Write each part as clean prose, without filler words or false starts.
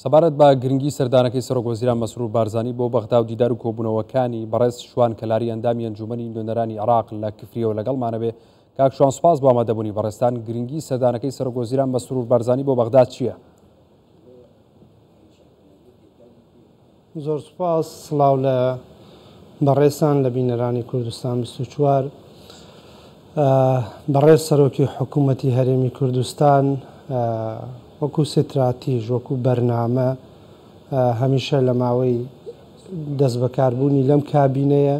سەبارەت بە گرنگی سەردانەکەی سەرۆک وەزیران مەسرور بارزانی بۆ بەغدا و دیدار و کۆبوونەوەکانی، بەڕێز شوان کەلاری ئەندامی ئەنجوومەنی نوێنەرانی عێراق لە کفرییەوە لەگەڵمانەبێ. کاک شوان سوپاس بۆ ئامادەبوونی بەڕێزتان. گرنگی سەردانەکەی سەرۆک وەزیران مەسرور بارزانی بۆ بەغدا چییە؟ زۆر سوپاس، سڵاو لە بەڕێزتان لە بینەرانی کوردستان 24. بەڕێز سەرۆکی حکوومەتی هەرێمی کوردستان وەکو ستراتیژ، وەکو بەرنامە هەمیشە لە ماوەی دەستبەکاربوونی لەم کابینەیە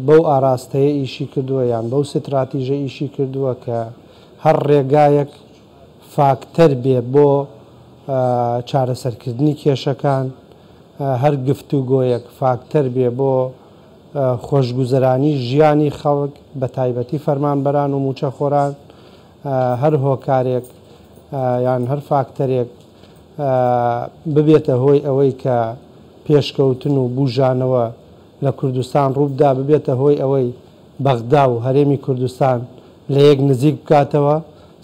بەو ئاراستەیە ئیشی کردووە یان بەو ستراتیژە ئیشی کردووە کە هەر ڕێگایەک فاکتەر بێ بۆ چارەسەرکردنی کێشەکان، هەر گفتوگۆیەک فاکتەر بێ بۆ خۆشگوزەرانی ژیانی خەڵک بەتایبەتی فەرمانبەران و مووچەخۆران، هەر هۆکارێک یان هەر فاکتەرێک ببێتە هۆی ئەوەی کە پێشکەوتن و بوژانەوە لە کوردستان ڕووبدا، ببێتە هۆی ئەوەی بەغدا و هەرێمی کوردستان لە یەک نزیک بکاتەوە.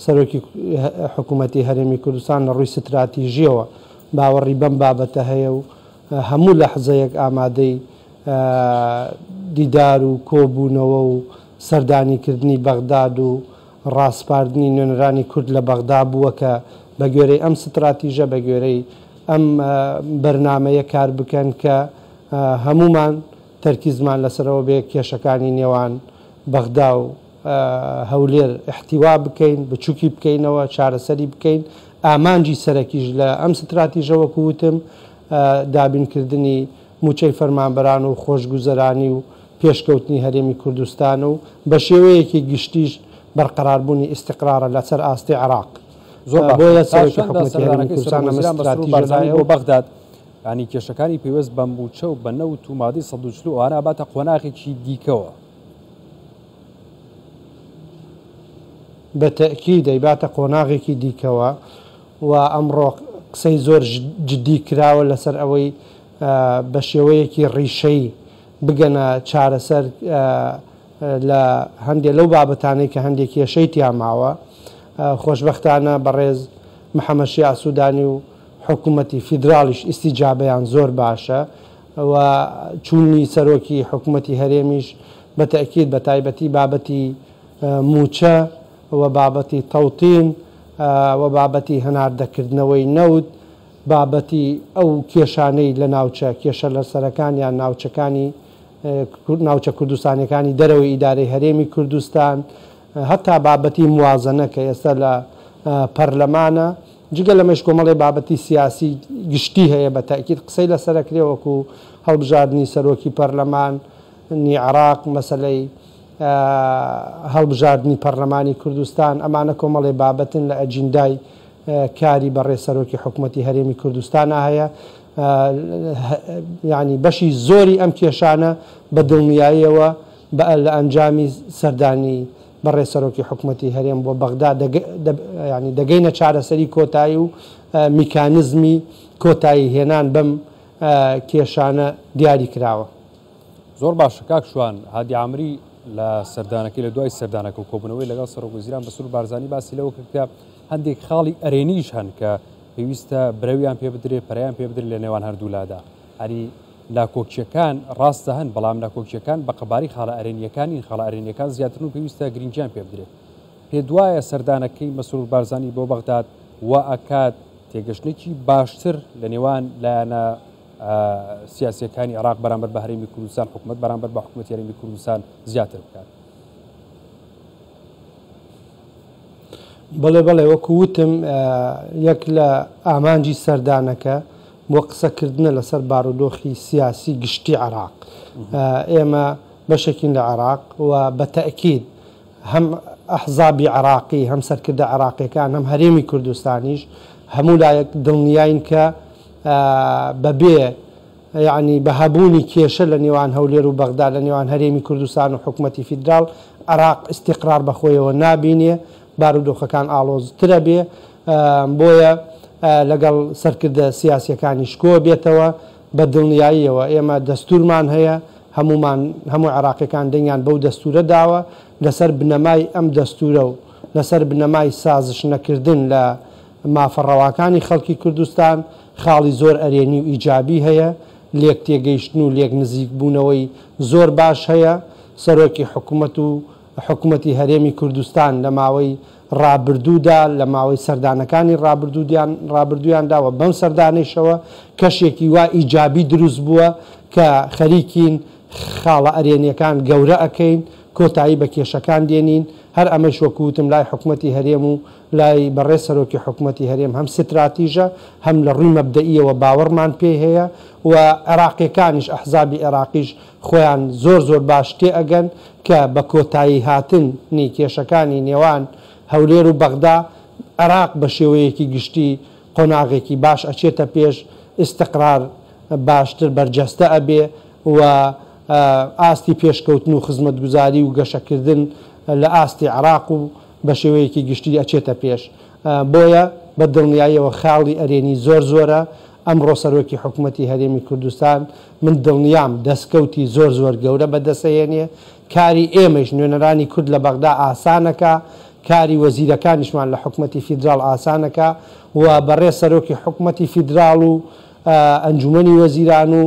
سەرۆکی حکوومەتی هەرێمی کوردستان لە ڕووی ستراتیژییەوە باوەڕی بەم بابەتە هەیە و هەموو لەحزەیەک ئامادەی دیدار و کۆبوونەوە و سەردانیکردنی بەغداد و ڕاسپاردنی نوێنەرانی کورد لە بەغدا بووە کە بە گوێرەی ئەم ستراتیژە، بە گوێرەی ئەم بەرنامەیە کار بکەن کە هەموومان تەرکیزمان لەسەرەوە بێ کێشەکانی نێوان بەغدا و هەولێر ئیحتیوا بکەین، بچوکی بکەینەوە، چارەسەری بکەین. ئامانجی سەرەکیش لە ئەم ستراتیژە وەکو وتم دابینکردنی مووچەی فەرمانبەران و خۆشگوزەرانی و پێشکەوتنی هەرێمی کوردستانە و بە شێوەیەکی گشتیش بەرقەراربوونی ئیستیقرارە لەسەر ئاستی عێراق. زۆر باشە. بۆیە تا سەرۆکی چەندە حکومەتی هەرێمی سەردانەکەی کوردستان سەرۆک ئەمە وەزیران مەسرور ستراتیژە بارزانی لایە بۆ و بەغداد یانی کێشەکانی پەیوەست بە مووچە و بە نەوت و مادەی 140 و ئەوانە ئەباتە قۆناغێکی دیکەوە؟ بە تەئکید ئەیباتە قۆناغێکی دیکەوە و ئەمڕۆ قسەی زۆر جدی کراوە لەسەر ئەوەی بە شێوەیەکی ڕیشەیی بگەنە چارەسەر لە هەندێ لەو بابەتانەی کە هەندێک کێشەی تیا ماوە. خۆشبەختانە بەڕێز محەمەد شیاع سودانی و حکومەتی فیدراڵیش ئیستیجابەیان زۆر باشە و چوونی سەرۆکی حکومەتی هەرێمیش بە تەئکید بە تایبەتی بابەتی مووچە و بابەتی تەوتین و بابەتی هەناردەکردنەوەی نەوت، بابەتی ئەو کێشانەی لە ناوچە کێشە لەسەرەکان یان ناوچەکانی ناوچە کوردستانیەکانی دەرەوەی ئیدارەی هەرێمی کوردستان، هەتا بابەتی موازەنە کە ئێستا لە پەرلەمانە، جگە لەمەیش کۆمەڵێ بابەتی سیاسی گشتی هەیە بە تەئکید قسەی لەسەر ئەکرێ وەکو هەڵبژاردنی سەرۆکی پەرلەمانی عێراق، مەسەلەی هەڵبژاردنی پەرلەمانی کوردستان، ئەمانە کۆمەڵێ بابەتن لە ئەجیندای کاری بەڕێز سەرۆکی حکومەتی هەرێمی کوردستانا هەیە، یانی بەشی زۆری ئەم کێشانە بە دڵنیاییەوە لە ئەنجامی سەردانی بەڕێز سەرۆکی حکومەتی هەرێم بۆ بەغدا یانی دەگەینە چارەسەری کۆتایی و میکانزمی کۆتایی هێنان بەم کێشانە دیاری کراوە. زۆر باشە کاک شوان، هادی عامری لە سەردانەکەی لە دوای سەردانەکە و کۆبوونەوەی لەگەڵ سەرۆک وەزیران مەسرور بارزانی باسی لەوە کرد کە هەندێک خاڵی ئەرێنیش هەن کە پێویستە برەویان پێ بدرێ پەرەیان پێ بدرێت لە نێوان هەردوولادا. هەری ناکۆکییەکان ڕاستە هەن، بەڵام ناکۆکییەکان بە قەبارەی خاڵە ئەرێنییەکان نین، خاڵە ئەرێنییەکان زیاترن و پێویستە گرنگیان پێ بدرێت. پێت وایە سەردانەکەی مەسرور بارزانی بۆ بەغداد وا ئەکات تێگەشتنێکی باشتر لە نێوان لایەنە سیاسییەکانی عێراق بەرامبەر بە هەرێمی کوردستان، حکومەت بەرامبەر بە حکومەتی هەرێمی کوردستان زیاتر بکات؟ بەڵێ بەڵێ وەکو وتم یەک لە ئامانجی سەردانەکە بۆ قسەکردنە لەسەر بارودۆخی سیاسی گشتی عێراق. ئێمە بەشێکین لە عێراق و بە تەئکید هەم ئەحزابی عێراقی، هەم سەرکردە عێراقیەکان، هەم هەرێمی کوردستانیش هەموو لایەک دڵنیاین کە بەبێ یەعنی بە هەبوونی کێشە لە نێوان هەولێر و بەغدا، لە نێوان هەرێمی کوردستان و حکومەتی فیدراڵ، عێراق ئیستیقرار بە خۆیەوە نابینێ، بارودۆخەکان ئاڵۆزترە بێ، بۆیە لەگەڵ سەرکردە سیاسیەکانیش کۆ بێتەوە، بە دڵنیاییەوە ئێمە دەستوورمان هەیە، هەموومان، هەموو عێراقیەکان دەنگیان بەو دەستوورە داوە، لەسەر بنەمای ئەم دەستوورە و لەسەر بنەمای سازش نەکردن لە مافە ڕەواکانی خەڵکی کوردستان، خاڵی زۆر ئەرێنی و ئیجابی هەیە، لێک تێگەیشتن و لێک نزیک بوونەوەی زۆر باش هەیە، سەرۆکی حکومەت و حکومەتی هەرێمی کوردستان لە ماوەی ڕابردوودا لە ماوەی سەردانەکانی ڕابردوودیان ڕابردوویاندا و بەم سەردانەیشەوە کەشێکی وا ئیجابی دروست بووە کە خەریکین خاڵە ئەرێنیەکان گەورە ئەکەین، کۆتایی بە کێشەکان دێنین، هەر ئەمەیش وەکو وتم لای حکومەتی هەرێم و لای بەڕێز سەرۆکی حکومەتی هەرێم هەم ستراتیژە، هەم لە ڕووی مەبدەئیەوە باوەڕمان پێی هەیە و عێراقیەکانیش ئەحزابی عێراقیش خۆیان زۆر زۆر باش تێئەگەن کە بە کۆتایی هاتنی کێشەکانی نێوان هەولێر و بەغدا عێراق بە شێوەیەکی گشتی قۆناغێکی باش ئەچێتە پێش، ئیستقرار باشتر بەرجەستە ئەبێ و ئاستی پێشکەوتن و خزمەتگوزاری و گەشەکردن لە ئاستی عێراق و بە شێوەیەکی گشتی ئەچێتە پێش. بۆیە بە دڵنیاییەوە خاڵی ئەرێنی زۆر زۆرە. ئەمڕۆ سەرۆکی حکومەتی هەرێمی کوردستان من دڵنیام دەستکەوتی زۆر زۆر گەورە بەدەستئەهێنێ. کاری ئێمەیش نوێنەرانی کورد لە بەغدا ئاسانەکا، کاری وەزیرەکانیشمان لە حکومەتی فیدراڵ ئاسانەکا و بەڕێز سەرۆکی حکومەتی فیدراڵ و ئەنجومەنی وەزیران و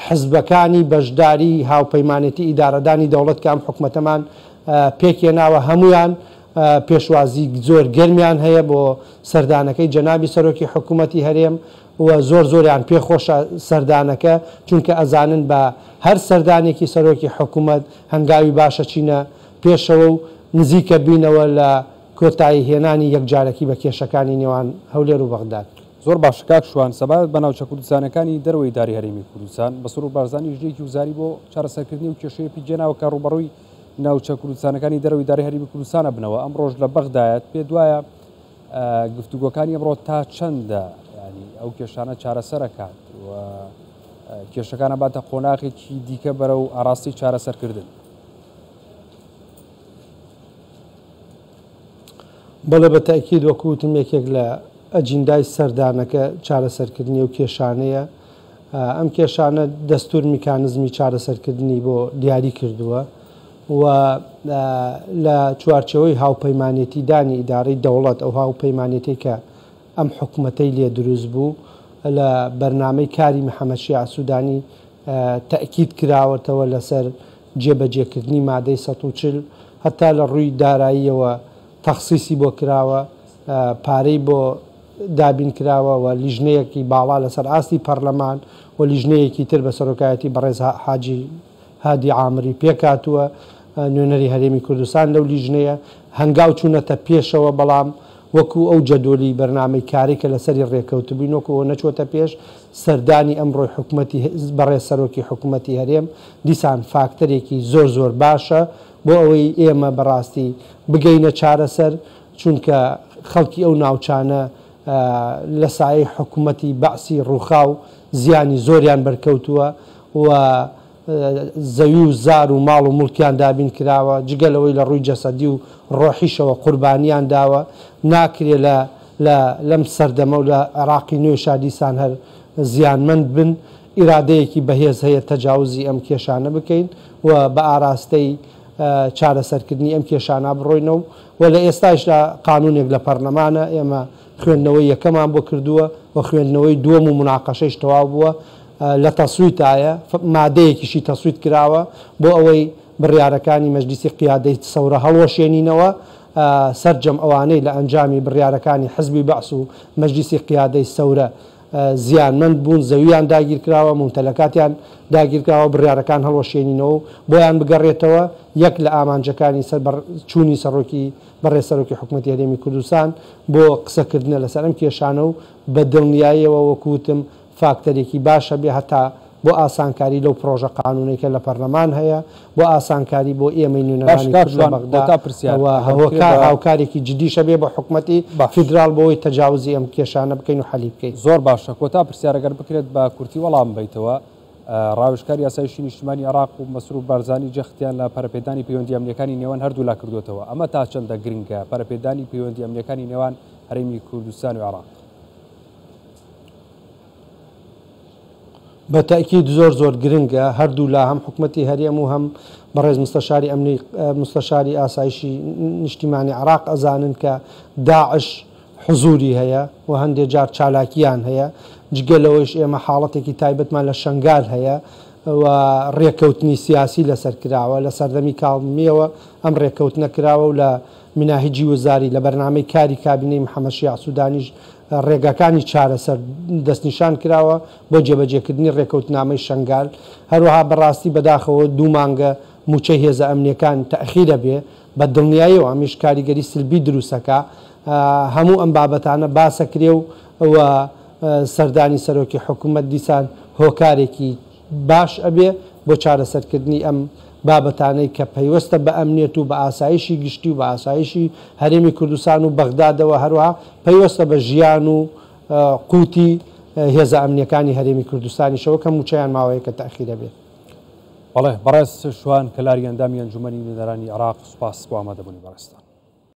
حزبەکانی بەشداری هاوپەیمانێتی ئیدارەدانی دەوڵەت کە ئەم حکومەتەمان پێکهێناوە هەموویان پێشوازی زۆر گەرمیان هەیە بۆ سەردانەکەی جەنابی سەرۆکی حکومەتی هەرێم و زۆر زۆریان پێخۆشە سەردانەکە چونکە ئەزانن بە هەر سەردانێکی سەرۆکی حکومەت هەنگاوی باشە چینە پێشەوە و نزیکە بینەوە لە کۆتایی هێنانی یەکجارەکی بە کێشەکانی نێوان هەولێر و بەغداد. زۆر باشە کاک شوان، سەبارەت بە ناوچە کوردستانیەکانی دەرەوەی داری هەرێمی کوردستان، مەسرور بارزانی ژنێکی وزاری بۆ چارەسەرکردنی ئەو کێشەیە پیکهێناوە کە ڕووبەڕووی ناوچە کوردستانەکانی دەرەوەی داری هەرێمی کوردستان ئەبنەوە، ئەمڕۆش لە بەغدایەت، پێت وایە گفتوگۆکانی ئەمڕۆ تا چەندە ینی ئەو کێشانە چارەسەر ئەکات و کێشەکان ئەباتە قۆناغێکی دیکە بەرەو ئاراستەی چارەسەرکردن؟ بەڵێ بە تەئکید وەکو وتم یەکێک لە ئەجیندای سەردانەکە چارەسەرکردنی ئەو کێشانەیە. ئەم کێشانە دەستور میکانزمی چارەسەرکردنی بۆ دیاری کردووە و لە چوارچێوەی هاوپەیمانێتیدانی ئیدارەی دەوڵەت ئەو هاوپەیمانێتی کە ئەم حکومەتەی لێ دروست بوو لە بەرنامەی کاری محەمەد شیاع سودانی تەئکید کراوەتەوە لەسەر جێبەجێکردنی مادەی 140 هەتا لە ڕووی داراییەوە تەخسیسی بۆ کراوە، پارەی بۆ دابین کراوە و لیژنەیەکی باڵا لەسەر ئاستی پەرلەمان و لیژنەیەکی تر بە سەرۆکایەتی بەڕێز حاجی هادی عامری پێکهاتووە، نوێنەری هەرێمی کوردستان لەو لیژنەیە هەنگاو چوونەتە پێشەوە، بەڵام وەکو ئەو جەدوەلی بەرنامەی کارەی کە لەسەری ڕێککەوتبووین وەکو ئەوە نەچووەتە پێش، سەردانی ئەمڕۆی حکومەتی بەڕێز سەرۆکی حکومەتی هەرێم دیسان فاکتەرێکی زۆر زۆر باشە بۆ ئەوەی ئێمە بەڕاستی بگەینە چارەسەر، چونکە خەڵکی ئەو ناوچانە لە سایەی حکومەتی بەعسی ڕووخاو زیانی زۆریان بەرکەوتووە و زەوی و زار و ماڵ و موڵکیان دابین کراوە، جگە لەوەی لە ڕووی جەسەدی و ڕۆحیشەوە قوربانیان داوە، ناکرێ لە لە لەم سەردەمە و لە عێراقی نوێشا دیسان هەر زیانمەند بن، ئیرادەیەکی بەهێز هەیە تەجاوزی ئەم کێشانە بکەین و بە ئاراستەی چارەسەرکردنی ئەم کێشانە بڕۆینەو و لە ئێستایشدا قانونێک لە پەرلەمانە ئێمە خوێندنەوەی یەکەمان بۆ کردووە و خوێندنەوەی دووەم و موناقەشەیش تەواو بووە لە تەسویتایە مادەیەکیشی تەسویت کراوە بۆ ئەوەی بڕیارەکانی مەجلیسی قیادەی سەورە هەڵوەشێنینەوە سەرجەم ئەوانەی لە ئەنجامی بڕیارەکانی حزبی بەعس و مەجلیسی قیادەی سەورە زیانمەند بوون، زەوییان داگیرکراوە، مومتەلەکاتیان داگیرکراوە، بڕیارەکان هەڵوەشێنینەوە و بۆیان بگەڕێتەوە، یەک لە ئامانجەکانی سەر بە چوونی سەڕۆکی بەڕێز سەرۆکی حکومەتی هەرێمی کوردستان بۆ قسەکردنە لەسەر ئەم کێشانە و بە دڵنیاییەوە وەکو وتم فاکتەرێکی باش هەبێ هەتا بۆ ئاسانکاری لەو پڕۆژە قانوونەی کە لە پەرلەمان هەیە، بۆ ئاسانکاری بۆ ئێمەی باش نوێنەرانی کاک کورد لە شوان بەغدا کۆتا پرسیار و ئەگەر بکرێ هۆکار بە هاوکارێکی جدیش هەبێ بۆ حکومەتی باش. فیدراڵ بۆ ئەوەی تەجاوزی ئەم کێشانە بکەین و حەلی بکەین. زۆر باشە کۆتا پرسیار ئەگەر بکرێت بە کورتی وەڵام بەیتەوە ڕاوێژکاری ئاسایشی نیشتمانی عێراق و مەسرور بارزانی جەختیان لە پەرەپێدانی پەیوەندی ئەمنیەکانی نێوان هەردوولا کردووەتەوە ئەمە تا چەندە گرنگە پەرەپێدانی پەیوەندی ئەمنیەکانی نێوان هەرێمی کوردستان و عێراق؟ بە تەئکید زۆر زۆر گرنگە هەردوو لا هەم حکومەتی هەرێم و هەم بەڕێز مستەشاری ئەمنی مستەشاری ئاسایشی نیشتیمانی عێراق ئەزانن کە داعش حزوری هەیە و هەندێ جار چالاکییان هەیە، جگە لەوەیش ئێمە حاڵەتێکی تایبەتمان لە شەنگال هەیە و ڕێککەوتنی سیاسی لەسەر کراوە، لە سەردەمی کاڵمییەوە ئەم ڕێککەوتنە کراوە و لە مناهیجی وزاری، لە بەرنامەی کاری کابینەی محەمەد شیاع سودانیش ڕێگاکانی چارەسەر دەستنیشان کراوە بۆ جێبەجێکردنی ڕێککەوتنامەی شەنگال. هەروەها بەڕاستی بەداخەوە دوو مانگە مووچەی هێزە ئەمنییەکان تەئخیر ئەبێ، بە دڵنیاییەوە ئەمیش کاریگەری سلبی دروست ئەکا. هەموو ئەم بابەتانە باس ئەکرێ و و سەردانی سەرۆکی حکومەت دیسان هۆکارێکی باش ئەبێ بۆ چارەسەرکردنی ئەم بابەتانەی کە پەیوەستە بە ئەمنیەت و بە ئاسایشی گشتی و بە ئاسایشی هەرێمی کوردستان و بەغدادەوە، هەروەها پەیوەستە بە ژیان و قوتی هێزە ئەمنیەکانی هەرێمی کوردستانیشەوە کە مووچەیان ماوەیەکە تەئخیر ئەبێ. بەڵێ بەڕێز شوان کەلاری ئەندامی ئەنجومەنی نوێنەرانی عێراق سوپاس بۆ ئامادەبوونی بەڕێزتان.